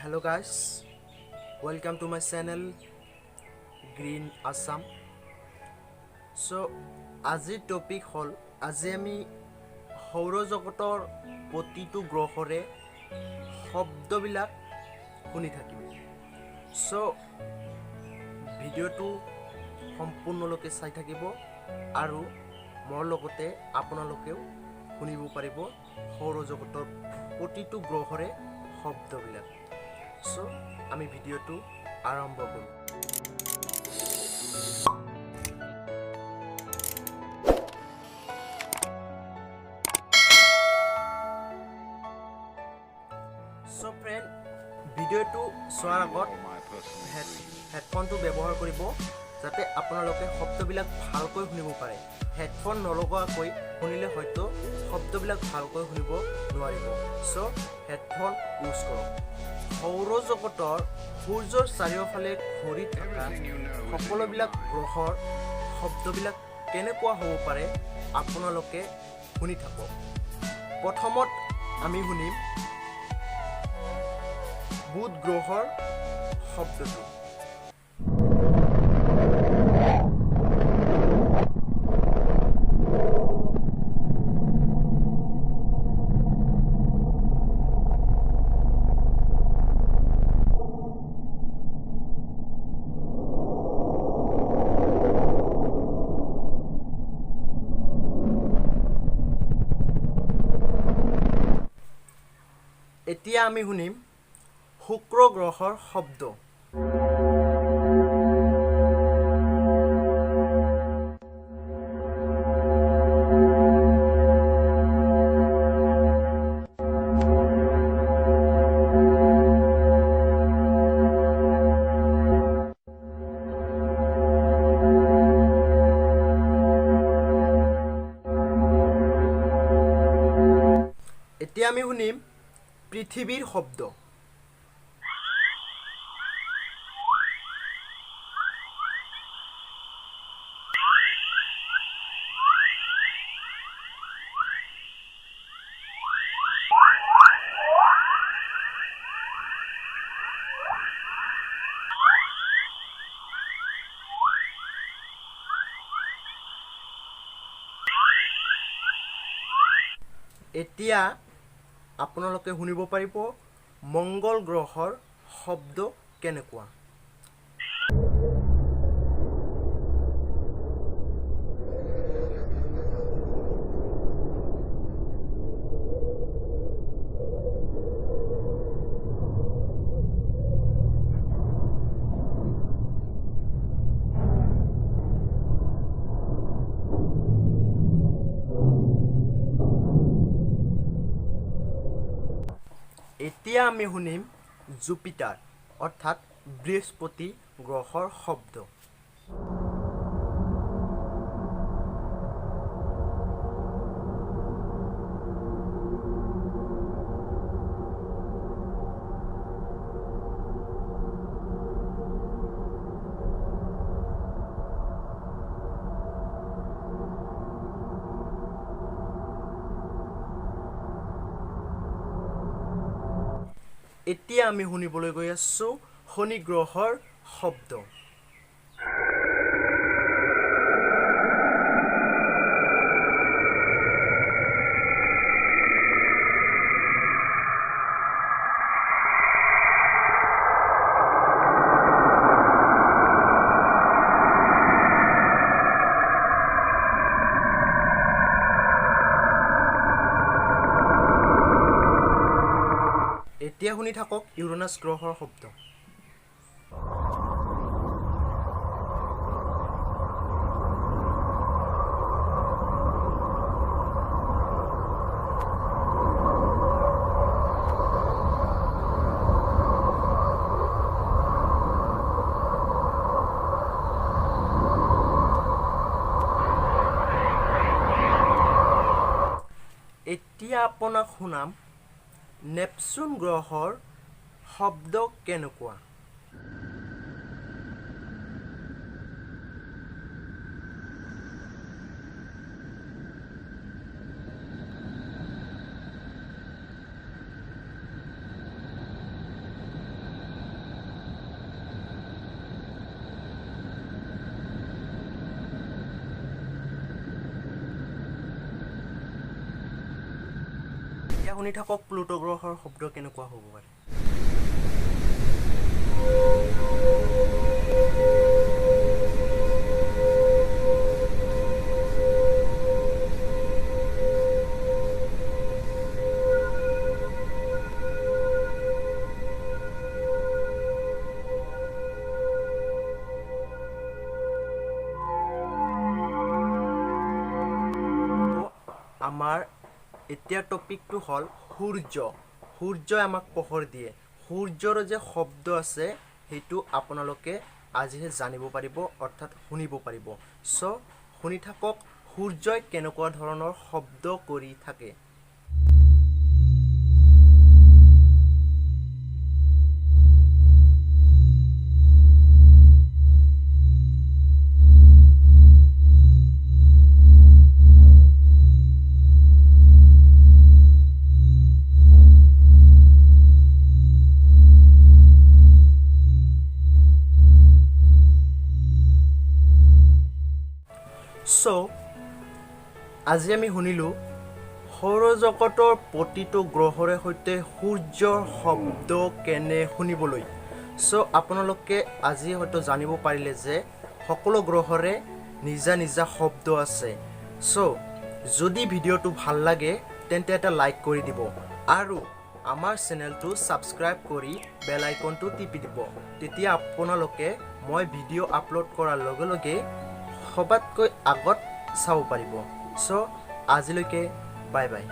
Hello guys, welcome to my channel Green Assam. So আজিৰ topic হ'ল, আজি আমি সৌৰজগতৰ প্ৰতিটো গ্ৰহৰে শব্দবিলাক শুনি থাকিম। চ' ভিডিঅ'টো সম্পূৰ্ণলৈকে চাই থাকিব আৰু মোৰ লগতে আপোনালোকেও শুনিব পাৰিব সৌৰজগতৰ প্ৰতিটো গ্ৰহৰে শব্দবিলাক। চ' আমি ভিডিঅ'টো আৰম্ভ কৰোঁ। চ' ফ্ৰেণ্ড, ভিডিঅ'টো চোৱাৰ আগত হেডফোনটো ব্যৱহাৰ কৰিব, যাতে আপোনালোকে শব্দবিলাক ভালকৈ শুনিব পাৰে। হেডফোন নলগোৱাকৈ শুনিলে হয়তো শব্দবিলাক ভালকৈ শুনিব নোৱাৰিব। চ' হেডফোন ইউজ কৰক। সৌৰজগতৰ সূৰ্যৰ চাৰিওফালে ঘূৰি থকা সকলোবিলাক গ্ৰহৰ শব্দবিলাক কেনেকুৱা হ'ব পাৰে, আপোনালোকে শুনি থাকক। প্ৰথমত আমি শুনিম বুধ গ্ৰহৰ শব্দটো। এতিয়া আমি শুনিম শুক্ৰ গ্ৰহৰ শব্দ। এতিয়া আমি শুনিম পৃথিৱীৰ শব্দ। এতিয়া আপোনালোকে শুনিব পাৰিব মংগল গ্ৰহৰ শব্দ কেনেকুৱা। এতিয়া আমি শুনিম জুপিটাৰ অৰ্থাৎ বৃহস্পতি গ্ৰহৰ শব্দ। এতিয়া আমি শুনিবলৈ গৈ আছোঁ শনি গ্ৰহৰ শব্দ। এতিয়া শুনি থাকক ইউৰেনাছ গ্ৰহৰ শব্দ। এতিয়া আপোনাক শুনাম নেপচুন গ্ৰহৰ শব্দ কেনেকুৱা। এতিয়া শুনি থাকক প্লুটো গ্ৰহৰ শব্দ কেনেকুৱা হ'ব পাৰে। আমাৰ এতিয়া টপিকটো হ'ল সূৰ্য। সূৰ্যই আমাক পোহৰ দিয়ে। সূৰ্যৰ যে শব্দ আছে সেইটো আপোনালোকে আজিহে জানিব পাৰিব, অৰ্থাৎ শুনিব পাৰিব। চ' শুনি থাকক সূৰ্যই কেনেকুৱা ধৰণৰ শব্দ কৰি থাকে। চ' আজি আমি শুনিলোঁ সৌৰজগতৰ প্ৰতিটো গ্ৰহৰে সৈতে সূৰ্যৰ শব্দ কেনে শুনিবলৈ। চ' আপোনালোকে আজি হয়তো জানিব পাৰিলে যে সকলো গ্ৰহৰে নিজা নিজা শব্দ আছে। চ' যদি ভিডিঅ'টো ভাল লাগে তেন্তে এটা লাইক কৰি দিব আৰু আমাৰ চেনেলটো ছাবস্ক্ৰাইব কৰি বেল আইকনটো টিপি দিব। তেতিয়া আপোনালোকে মই ভিডিঅ' আপলোড কৰাৰ লগে লগে সবাতকৈ আগত চাব পাৰিব। চ' আজিলৈকে বাই বাই।